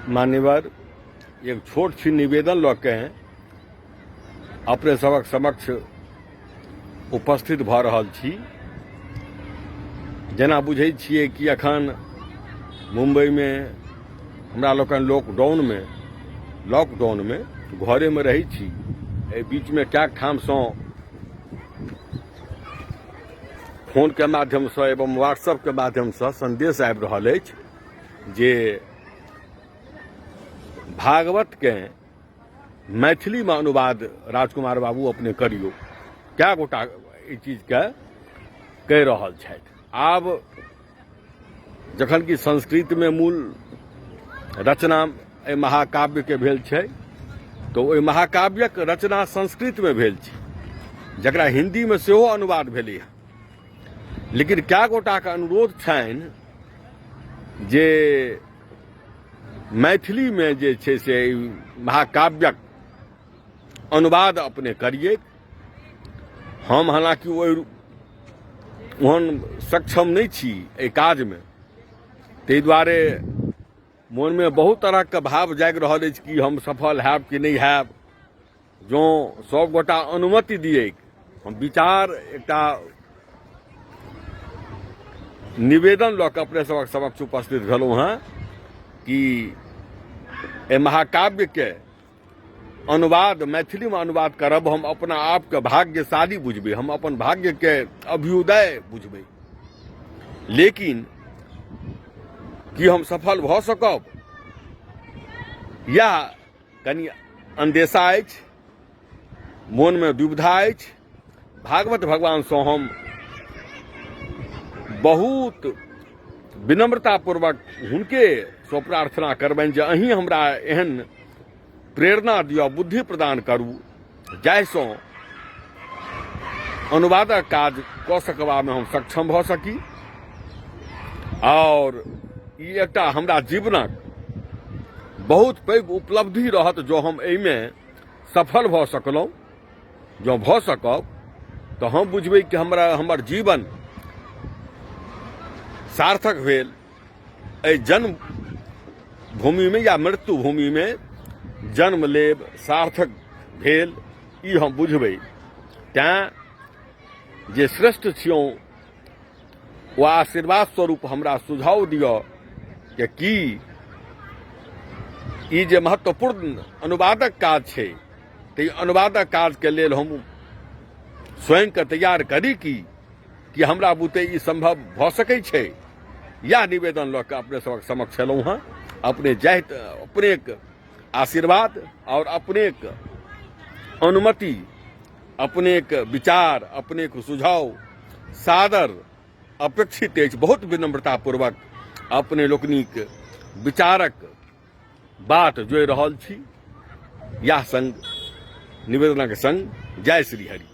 मान्यवर, एक छोट छिन निवेदन लऽ के अपने सबक समक्ष उपस्थित भऽ रहल छी। जेना बुझै छियै कि एखन मुम्बईमे हमरा लोकनि लॉकडाउनमे घरेमे रहै छी। एहि बीचमे कएक ठामसँ फोनके माध्यमसँ एवं व्हाट्सएपके माध्यमसँ सन्देश आबि रहल अछि जे भागवतके मैथिलीमे अनुवाद राजकुमार बाबू अपने करियौ। कए गोटा एहि चीजके कहि रहल छथि। आब जखन कि संस्कृतमे मूल रचना एहि महाकाव्यके भेल छै, तऽ ओहि महाकाव्यक रचना संस्कृतमे भेल छै, जकरा हिन्दीमे सेहो अनुवाद भेलै हँ। लेकिन कए गोटाके अनुरोध छनि जे मैथिलीमे जे छै से एहि महाकाव्यक अनुवाद अपने करिए। हम हालांकि ओहि ओहन सक्षम नहि छी एहि काजमे, ताहि दुआरे मोनमे बहुत तरहके भाव जागि रहल अछि कि हम सफल हैब कि नहि हैब। जँ सभगोटा अनुमति दिऐक, हम विचार एकटा निवेदन लऽ कऽ अपने सबक समक्ष उपस्थित भेलहुँ हँ कि एहि महाकाव्यके अनुवाद मैथिलीमे अनुवाद करब, हम अपना आपके भाग्यशाली बुझबै, हम अपन भाग्यके अभ्युदय बुझबै। लेकिन की हम सफल भऽ सकब, या कनि अन्देशा अछि, मोनमे दुविधा अछि। भागवत भगवानसँ हम बहुत विनम्रतापूर्वक हुनके सँ प्रार्थना करबनि जे अहीं हमरा एहन प्रेरणा दिअ, बुद्धि प्रदान करू, जाहिसँ अनुवादक काज कऽ सकबामे हम सक्षम भऽ सकी। आओर ई एकटा हमरा जीवनक बहुत पैघ उपलब्धि रहत जँ हम एहिमे सफल भऽ सकलहुँ। जँ भऽ सकब तऽ हम बुझबै कि हमरा हमर जीवन सार्थक भेल। एहि जन्म भूमिमे या मृत्यु भूमिमे जन्म लेब सार्थक भेल, ई हम बुझबै। तैँ जे श्रेष्ठ छियौ ओ आशीर्वाद स्वरूप हमरा सुझाव दिअ जे की ई जे महत्वपूर्ण अनुवादक काज छै, तऽ ई अनुवादक काजके लेल हम स्वयंके तैयार करी की कि हमरा बुते ई सम्भव भऽ सकै छै? इएह निवेदन लऽ कऽ अपने सबक समक्ष एलहुँ हँ। अपने जाहि अपनेक आशीर्वाद आओर अपनेक अनुमति, अपनेक विचार, अपनेक सुझाव सादर अपेक्षित अछि। बहुत विनम्रतापूर्वक अपने लोकनिक विचारक बाट जोड़ि रहल छी। इएह संग निवेदनक संग जय श्री हरि।